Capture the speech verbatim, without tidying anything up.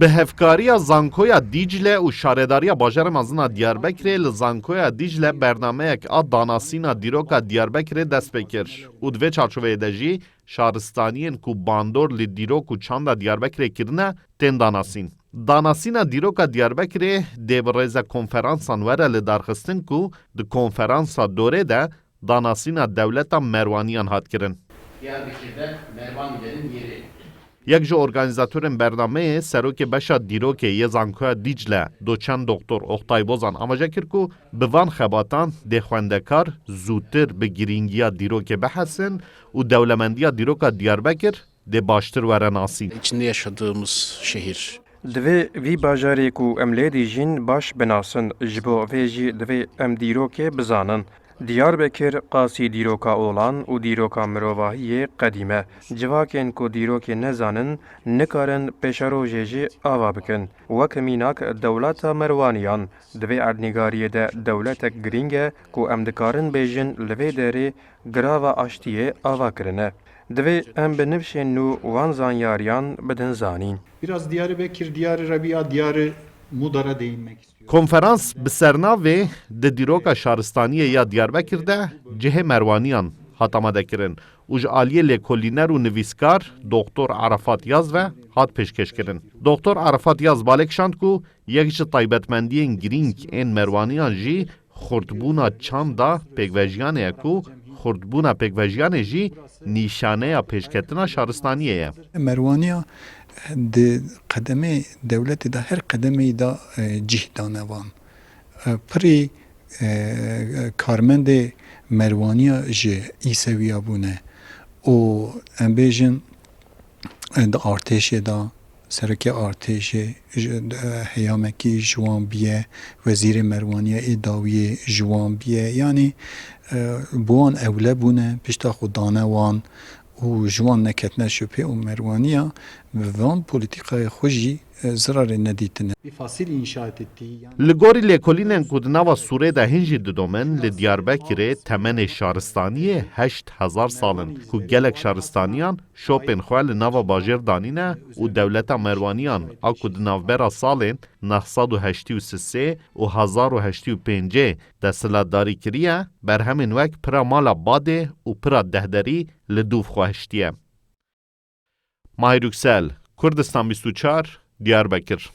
Bi hevkariya Zankoya Dîcle û Şaredariya Bajarê Mezin a Diyarbekirê li Zankoya Dîcle bernameyek a danasîna dîroka Diyarbekirê dest pê kir û di vê çarçoveyê de jî şaristaniyên ku bandor li dîrok û çanda Diyarbekirê kirine tên danasîn. Danasîna dîroka Diyarbekirê dê bi rêze konferansan were lidarxistin ku di konferansa dorê de danasîna dewleta Merwaniyan hat kirin. Diyarbekir'de Mervanilerin yeri. Yek ji organîzatorên bernameyê, serokê beşa dîrokê yê Zankoya Dîcle, doçent doktor Oktay Bozan amaje kir ku bi van xebatan dê xwendekar zûtir bi girîngiya dîrokê bihesin û dewlemendiya dîroka Diyarbekir dê baştir were nasîn. İçinde yaşadığımız şehir. Divê vî bajarê ku em lê dijîn baş binasin. Ji bo vê jî divê em dîrokê bizanin. Diyarbekir qasî dîroka olan û dîroka mirovahiyê qedîm e. Civakên ku dîrokê nezanin, nikarin pêşerojê jî ava bikin. Wek mînak dewleta Merwaniyan, di vê erdnîgariyê de dewletek girîng e ku em dikarin bêjin li vê derê girava aştiyê ava kirine. Divê em bi nifşên nû wan zanyariyan bidin zanîn. Biraz Diyarbekir, Diyar-ı Rabia, Diyar-ı Mudar'a değinmek istiyorum. Konferans bi sernavê Di dîroka şaristaniyê ya Diyarbekir de cihê Merwaniyan hat amadekirin û ji aliyê lêkolîner û nivîskar doktor Arafat Yaz ve hat pêşkêşkirin. Doktor Arafat Yaz balê kişand ku yek ji taybetmendiyên girîng ên Merwaniyan jî xurtbûna çanda pêkvejiyanê ye ku xurtbûna pêkvejiyanê jî nîşaneya pêşketina şaristaniyê ye. Merwaniya di qedemê dewletê de her qedemeyî de, e, cih dane van. E, pirî, e, karmendê Merwaniya ji Îsewiya bûne û em bêjin, e, di artêşê de, serokê artêşê ji, e, heyamekî ji wan biye, wezîrê Merwaniya ê dawiyê ji wan biye. Yanî, e, bi wan ewle bûne, pişta xwe dane wan û ji wan neketine şüphe û Merwaniya bi van polîtîkayê xwe jî, e, zirarê nedîtine. Bir fasil inşaat ettiği, yani Li gorî lêkolînên ku di nava Sûrê de hin jî didomin, li Diyarbekirê temenê şaristaniyê heşt hezar sal in, ku gelek şaristaniyan şopên xwe li nava bajêr danîne û dewleta Merwaniyan a ku di navbera salên neh sed û heştê û sisê û hezar û heştê û pêncê desthilatdarî kiriye, berhemên wek pira mala Badê û pira Dehderî li dûv xwe hiştiye. Mahir Yüksel, Kurdistan bîst û çar, Diyarbekir.